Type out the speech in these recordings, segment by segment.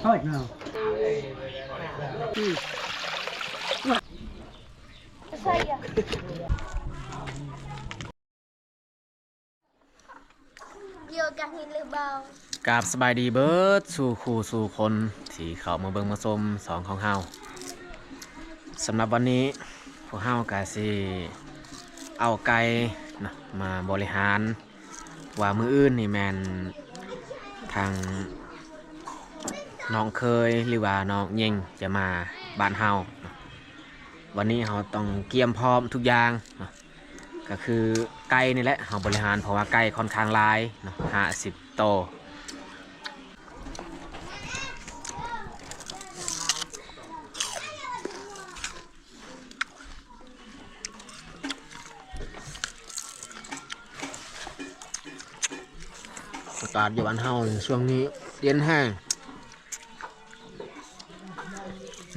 Oj, no. Hmm. ກາບສະບາຍດີເບີດສູ່ຄູ່ສູ່ຄົນທີ່ເຂົ້າມາເບິ່ງມາຊົມຊ່ອງຂອງເຮົາ. ສຳລັບວັນນີ້ພວກເຮົາກະຊິເອົາໄກ່ເນາະມາບໍລິຫານ ວ່າມື້ອື່ນນີ້ແມ່ນທາງນ້ອງເຂີຍ ຫຼືວ່ານ້ອງເຫຍີງຈະມາບ້ານເຮົາເນາະ. ວັນນີ້ເຮົາຕ້ອງກຽມພ້ອມທຸກຢ່າງເນາະ. ກະຄືໄກ່ນີ້ແຫຼະ ເຮົາບໍລິຫານ ເພາະວ່າໄກ່ຄ່ອນຂ້າງຫຼາຍເນາະ ຫ້າສິບໂຕ. ອາກາດຢູ່ບ້ານເຮົາຊ່ວງນີ້ເຢັນແຮງ.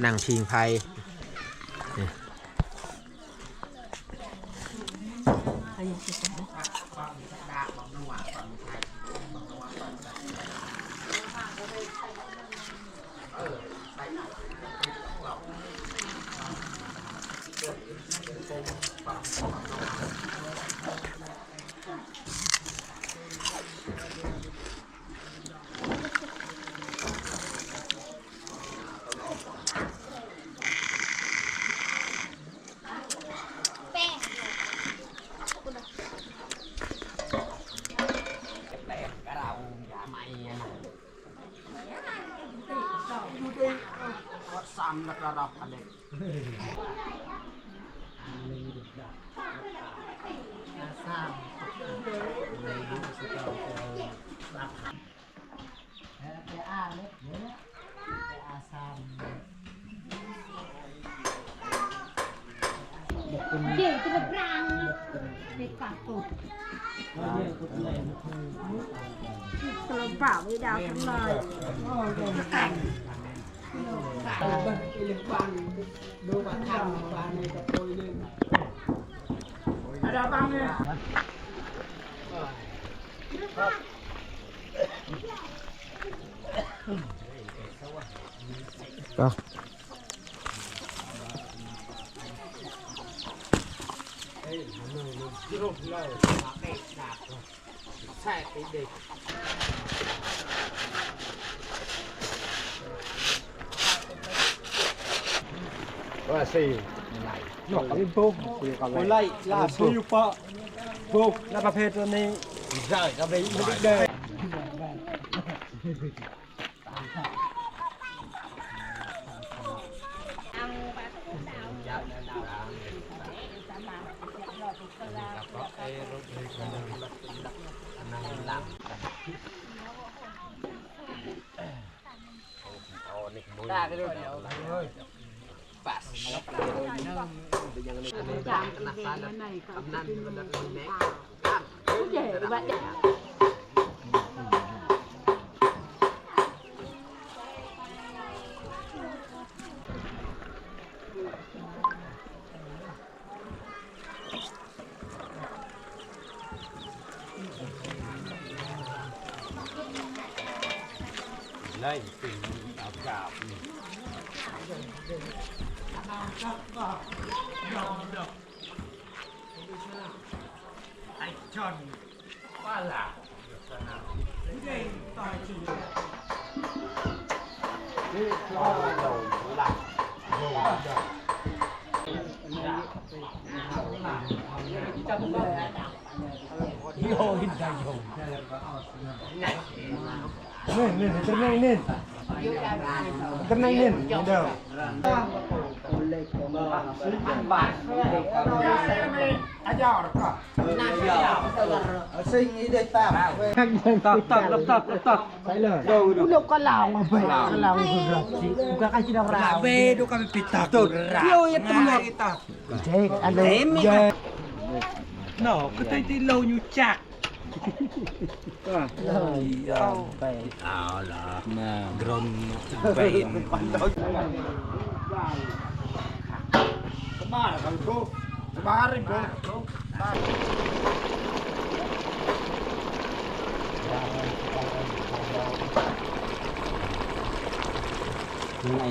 ນັ່ງຜິງໄຟ. Wa si. Yo, kami bông, kami. Mulai lah suyu pak. Bông, nak apa tu ni? Zai, kami. Mulai deh. ເ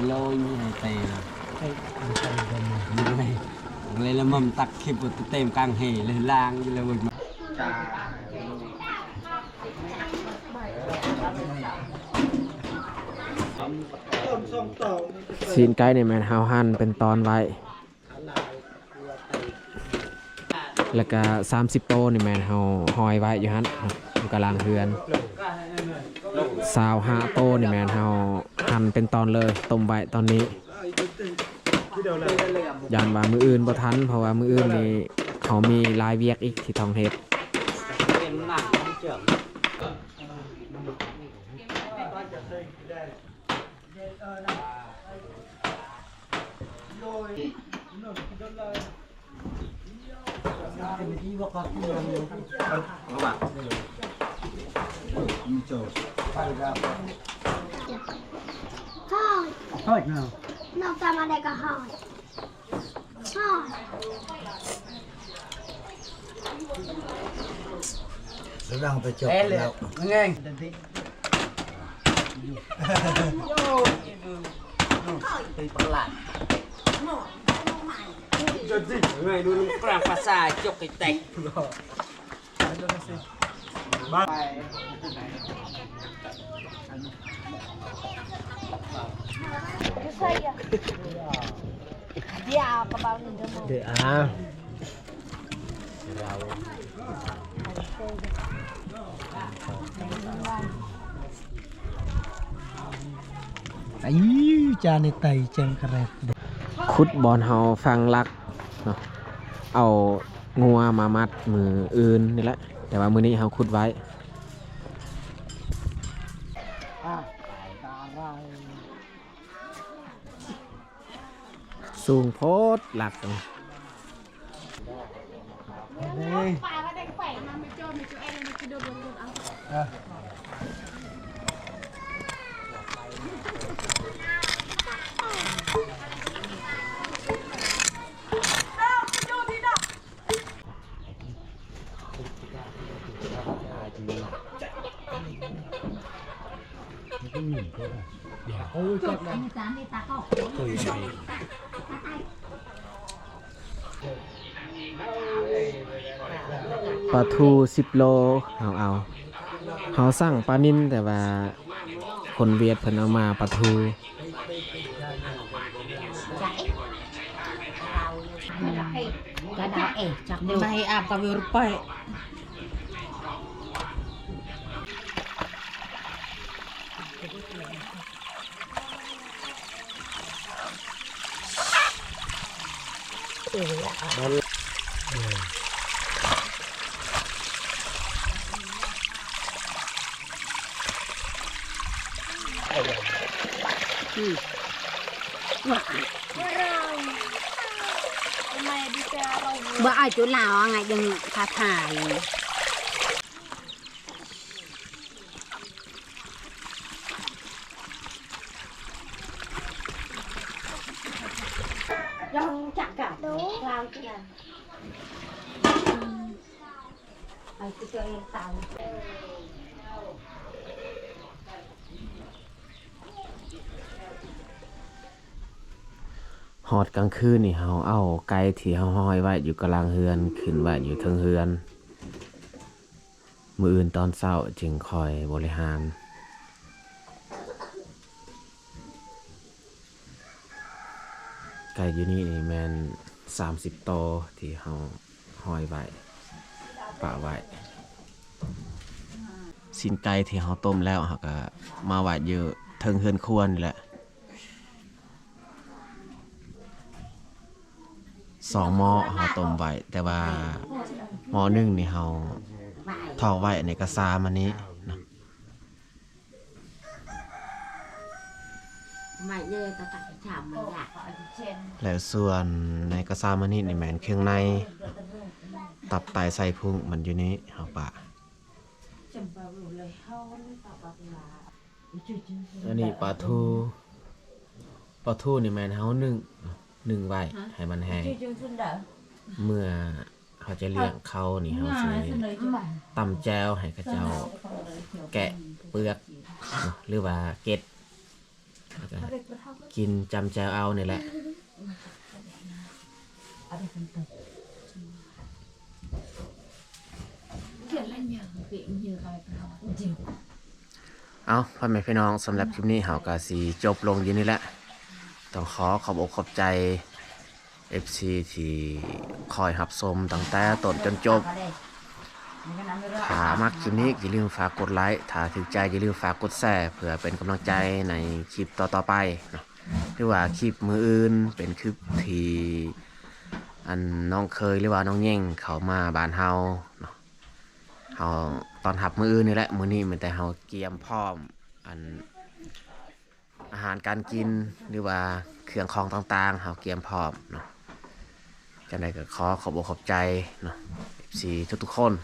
ໂລຍມີໃຫ້ເຕະ ເຕະ ເລີຍລະມັນຕັກຄລິບໄປເຕັມກາງເຮເລີຍ ລ້າງຢູ່ເລີຍ. ຊີ້ນໄກ່ນີ້ແມ່ນເຮົາຫັ່ນເປັນຕອນໄວ້ ແລ້ວກະສາມສິບໂຕນີ້ແມ່ນເຮົາຫ້ອຍໄວ້ຢູ່ຫັ້ນ ຢູ່ກາງຫຼັງເຮືອນ. ຊາວຫ້າໂຕນີ້ແມ່ນເຮົາຫັ່ນເປັນຕອນເລີຍ ຕົ້ມໄວ້ຕອນນີ້ ຢ້ານວ່າມື້ອື່ນບໍ່ທັນ ເພາະວ່າມື້ອື່ນນີ້ເຮົາມີຫຼາຍວຽກອີກທີ່ຕ້ອງເຮັດ. ຮອດ ຮອດເນາະ ນ້ອງຕາມາໄດ້ກໍຮອດ. ກຳລັງໄປຈົບແລ້ວ ໄງ ເປັນປະຫຼາດ ເຈົ້າຊິໄງ ດູນຳກາງພາສາຈົກໄປແຕກ. ເດອາ ໄອ້ ຈານໃນໄຕແຈ້ງກະແຣດ ຂຸດບ່ອນເຮົາຝັງຫຼັກເນາະ ເອົາງົວມາມັດມື້ອື່ນນີ້ແຫຼະ ແຕ່ວ່າມື້ນີ້ເຮົາຂຸດໄວ້. ສູງໂພດຫຼັກ. ປາທູສິບໂລ ເຮົາເອົາ ເຮົາສັ່ງປານິນ ແຕ່ວ່າຄົນຫວຽດເພິ່ນເອົາມາປາທູ. Ba ai chỗ nào ngay đừng thả thải. Dòng chặt cả. Đúng. Lao chứ là. Ai cứ cho em tao. ຮອດກາງຄືນນີ້ ເຮົາເອົາໄກ່ທີ່ເຮົາຫ້ອຍໄວ້ຢູ່ກາງຫຼັງເຮືອນ ຂຶ້ນໄວ້ຢູ່ເທິງເຮືອນ. ມື້ອື່ນຕອນເຊົ້າຈຶ່ງຄ່ອຍບໍລິຫານ. ໄກ່ຢູ່ນີ້ນີ້ແມ່ນສາມສິບໂຕທີ່ເຮົາຫ້ອຍໄວ້ ປະໄວ້. ຊີ້ນໄກ່ທີ່ເຮົາຕົ້ມແລ້ວ ເຮົາກະມາໄວ້ຢູ່ເທິງເຮືອນຄົວນີ້ແຫຼະ. ສອງໝໍ້ເຮົາຕົ້ມໄວ້ ແຕ່ວ່າໝໍ້ໜຶ່ງນີ້ເຮົາຖອກໄວ້ໃນກະຊາມານີ້ເນາະ. ແລ້ວສ່ວນໃນກະຊາມານີ້ນີ້ແມ່ນເຄື່ອງໃນ ຕັບ ໄຕ ໄສ້ ພຸ້ງ ມັນຢູ່ນີ້ ເຮົາປະ. ອັນນີ້ປາທູ ປາທູນີ້ແມ່ນເຮົາໜຶ້ງ ໜຶ້ງໄວ້ໃຫ້ມັນແຫ້ງ. ເມື່ອເຮົາຈະລ້ຽງເຂົ້ານີ້ ເຮົາຊິຕຳແຈ່ວໃຫ້ເຂົາເຈົ້າແກະເປືອກເນາະ ຫຼືວ່າເກັດ. ກິນຈຳແຈ່ວເອົານີ້ແຫຼະ. ເອົາ ພໍ່ແມ່ພີ່ນ້ອງ, ສຳລັບຄລິບນີ້ເຮົາກໍຊິຈົບລົງຢູ່ນີ້ແຫຼະ. ຕ້ອງຂໍຂອບອົກຂອບໃຈ ເອັຟຊີ ທີ່ຄອຍຮັບຊົມຕັ້ງແຕ່ຕົ້ນຈົນຈົບ. ຖ້າມັກຄລິບນີ້ ຢ່າລືມຝາກກົດໄລ, ຖ້າຖືກໃຈຢ່າລືມຝາກກົດແຊ ເພື່ອເປັນກຳລັງໃຈໃນຄລິບຕໍ່ໆໄປເນາະ ຫຼືວ່າຄລິບມື້ອື່ນເປັນຄລິບທີ່ ອັນ ນ້ອງເຄີຍ ຫຼືວ່ານ້ອງເຫຍ່ງເຂົ້າມາບ້ານເຮົາເນາະ. ເຮົາຕ້ອນຮັບມື້ອື່ນນີ້ແຫຼະ, ມື້ນີ້ມີແຕ່ເຮົາກຽມພ້ອມ ອັນ ອາຫານການກິນ ຫຼືວ່າເຄື່ອງຂອງຕ່າງໆ ເຮົາກຽມພ້ອມເນາະ. ຈັ່ງໃດກໍຂໍຂອບອົກຂອບໃຈເນາະ ເອັຟຊີ ທຸກໆຄົນ.